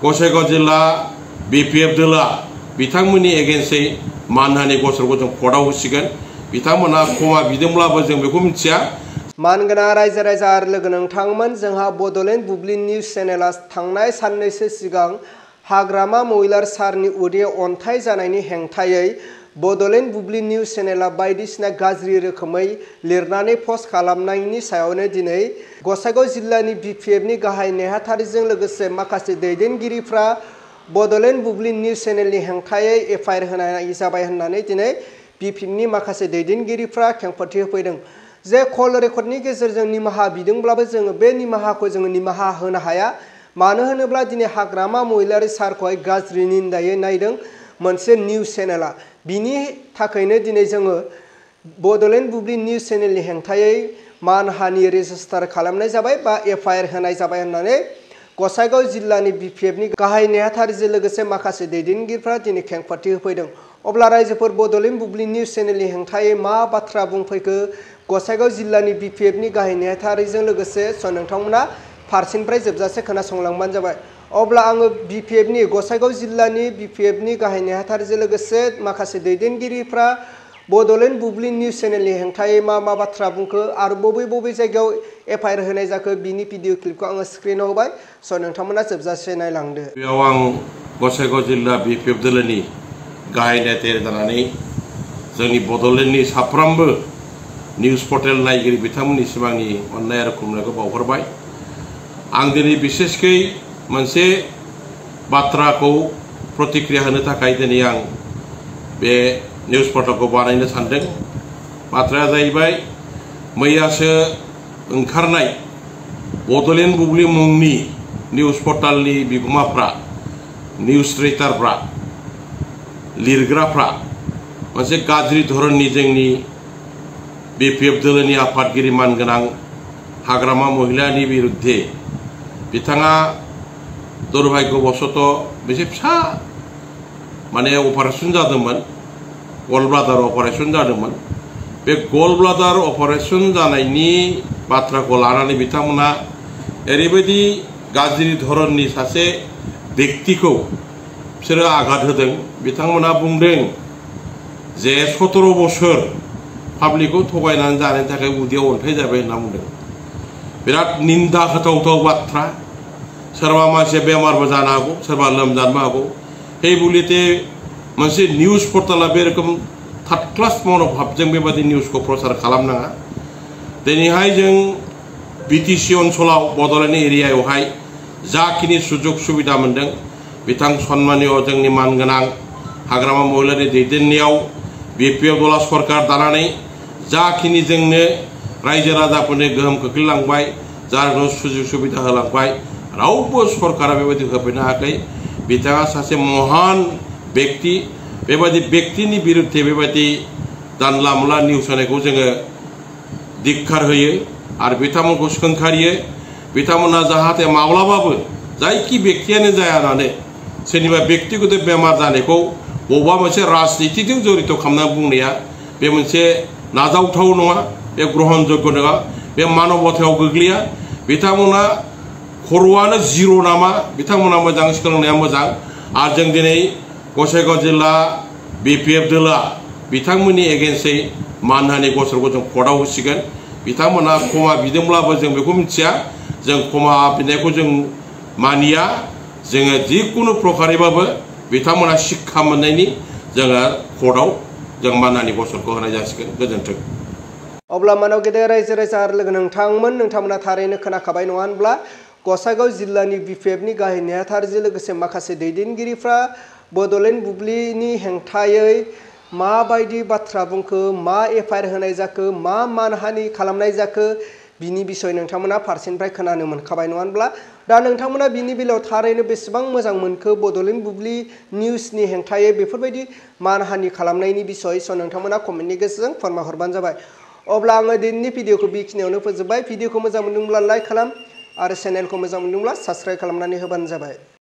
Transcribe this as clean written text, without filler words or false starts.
गसाइगाव जिल्ला BPF दोला बिथांमोननि एगेन्स्टै मानहानि गसरखौ जों कर्टआव होसिगोन। बिथांमोना क्षमा बिदोंब्लाबो जों बेखौ मिथिया। मानगोनां रायजो राजा आरो लोगो नोंथांमोन, जोंहा बड'लेण्ड बुब्लि निउज चेनेला थांनाय साननैसो सिगां हाग्रामा महिलार सारनि उदै अन्थाइ जानायनि हेंथायै बड'लेण्ड बुब्लि निउज चेनेला बायदिसिना गाज्रि रोखोमै लिरनानै पस्ट खालामनायनि सायावनो दिनै गसाइगाव जिल्लानि BPFनि गाहाय नेहाथारिजों लोगोसे माखासे दैदेनगिरिफ्रा बड'लेण्ड बुब्लि निउज चेनेलनि हेंथायै FIR होनाय जाबाय होननानै दिनै BPFनि माखासे दैदेनगिरिफ्रा खेंफोरथि होफैदों। जे कल रेकर्डनि गेजेरजों निमाहा बिदोंब्लाबो जोङो बे निमाहाखौ जोङो निमाहा होनो हाया। मानो होनोब्ला दिनै हाग्रामा महिलारि सारखौहाय गाज्रि निन्दायै नायदों मोनसे निउज चेनेला। बिनि थाखायनो दिनै जोङो बड'लेण्ड बुब्लि निउज चेनेलनि हेंथायै मानहानि रेजिस्टार खालामनाय जाबाय बा FIR होनाय जाबाय होननानै गसाइगाव जिल्लानि BPFनि गाहाय नेहाथारिजों लोगोसे माखासे दैदेनगिरिफ्रा दिनै खेंफोरथि होफैदों। अब्ला रायजोफोर बड'लेण्ड बुब्लि निउज चेनेलनि हेंथायै मा बाथ्रा बुंफैखो गसाइगाव जिल्लानि BPFनि गाहाय नेहाथारिजों लोगोसे नोंथांमोना फारसेनिफ्राय जोबजासे खोनासंलांबानो जाबाय। अब्ला आङो BPFनि गसाइगाव जिल्लानि BPFनि गाहाय नेहाथारिजों लोगोसे माखासे दैदेनगिरिफ्रा बड'लेण्ड बुब्लि निउज चेनेलनि हेंथायै मा बाथ्रा बुंखो आरो बबे जायगायाव FIR होनाय जाखो बिनि भिडिअ क्लिपखौ आङो स्क्रिनाव होबाय। नोंथांमोना जोबजासे नायलांदो। बेयाव आं गसाइगाव जिल्ला BPF दोलोनि गाहाय नेहाथारि जानानै जोंनि बड'लेण्डनि साफ्रोमबो निउज पर्टेल नायगिरि बिथांमोननिसिम आंनि अननाय आरो खुलुमनायखौ बावहरबाय। आं दिनै बिसेसकै मोनसे बाथ्राखौ प्रतिक्रिया होनो थाखाय दिनै आं बे निउज पर्टेलखौ बानायनो सानदों। बाथ्राया जाहैबाय मैयासो ओंखारनाय बड'लेण्ड बुब्लि मुंनि निउज पर्टेलनि बिगोमाफ्रा, निउज राइटारफ्रा, लिरग्राफ्रा मोनसे गाज्रि धरननि जोंनि BPF दोलोनि आफादगिरि मानगोनां हाग्रामा महिलानि बिरुद्धे बिथाङा दुर्भाग्यबशत मोनसे फिसा माने अपारेशन जादोंमोन, गल ब्लाडार अपारेशन जादोंमोन। बे गल ब्लाडार अपारेशन जानायनि बाथ्राखौ लानानै बिथांमोना ओरैबायदि गाज्रि धरननि सासे व्यक्तिखौ बिसोरो आघात होदों। बिथांमोना बुंदों जे 17 बोसोर पाब्लिकखौ थगायनानै जानायनि थाखाय उदैयाव अन्थाइ जाबाय होनना बुंदों। बिराद निन्दा होथावथाव बाथ्रा। सोरबा मानसिया बेमारबो जानो हागौ, सोरबा लोमजानोबो हागौ। हे बुलिते मोनसे निउज पर्टेला बे रोखोम थार्ड क्लास मनोभाबजों बेबादि निउजखौ प्रचार खालामनाङा। दिनैहाय जों BTC ओनसोलाव बड'लेण्ड एरियायावहाय जाखिनि सुजुग सुबिदा मोनदों, बिथां सन्मानिय जोंनि मानगोनां हाग्रामा महिलारि दैदेननायाव BPF दोला सरकार दानानै जाखिनि जोंनो रायजो राजाफोरनो गोहोम खोख्लैलांबाय, जानो सुजुग सुबिदा होलांबाय, रावबो सरकारा बेबायदि होफैनो हायाखै। बिथाङा सासे महान व्यक्ति। बेबायदि व्यक्तिनि बिरुद्धे बेबायदि जानला मोनला निउस होनायखौ जोङो धिक्कार होयो आरो बिथांमोनखौ सोंखारियो। बिथांमोना जाहाथे माब्लाबाबो जायखि व्यक्तियानो जाया मानो सोरनिबा व्यक्तिगत बेमार जानायखौ बबेबा मोनसे राजनितिजों जड़ित खालामना बुंनाया बे मोनसे नाजावथाव नङा, बे ग्रहणयोग्य नङा, बे मानबतायाव गोग्लैया। बिथांमोना खर'आनो जिर' नामा, बिथांमोना मोजां सोलोंनाया मोजां। आरो जों दिनै गसाइगाव जिल्ला BPF दोला बिथांमोननि एगेन्स्टै मानहानि गसरखौ जों कर्टआव होसिगोन। बिथांमोना क्षमा बिदोंब्लाबो जों बेखौ मिथिया। जों क्षमा बिनायखौ जों मानिया। जोङो जिखुनु प्रकारेबाबो बिथांमोना शिक्षा मोननायनि जोङो कर्टआव जों मानहानि गसरखौ होनाय जासिगोन। गोजोन्थों। अब्ला मानव गेदेर रायजो राजा आरो लोगो नोंथांमोना थारैनो खोनाखाबाय नङा होनब्ला गसाइगाव जिल्लानि BPFनि गाहाय नेहाथारिजों लोगोसे माखासे दैदेनगिरिफ्रा बड'लेण्ड बुब्लिनि हेंथायै माबायदि बाथ्रा बुंखो, मा FIR होनाय जाखो, मा मानहानि खालामनाय जाखो बिनि बिसय नोंथांमोना फारसेनिफ्राय खोनानो मोनखाबाय नङा होनब्ला। दा नोंथांमोना बिनि बेलायाव थारैनो बेसेबां मोजां मोनखो बड'लेण्ड बुब्लि निउजनि हेंथायै बेफोरबायदि मानहानि खालामनायनि बिसय नोंथांमोना कमेन्टनि गेजेरजों फोरमायहरबानो जाबाय। अब्ला आङो दिनैनि भिडिअखौ बेखिनियावनो फोजोबबाय। भिडिअखौ मोजां मोनदोंब्ला लाइक खालाम आरो चेनेलखौ मोजां मोनदोंब्ला साबस्क्राइब खालामनानै होबानो जाबाय।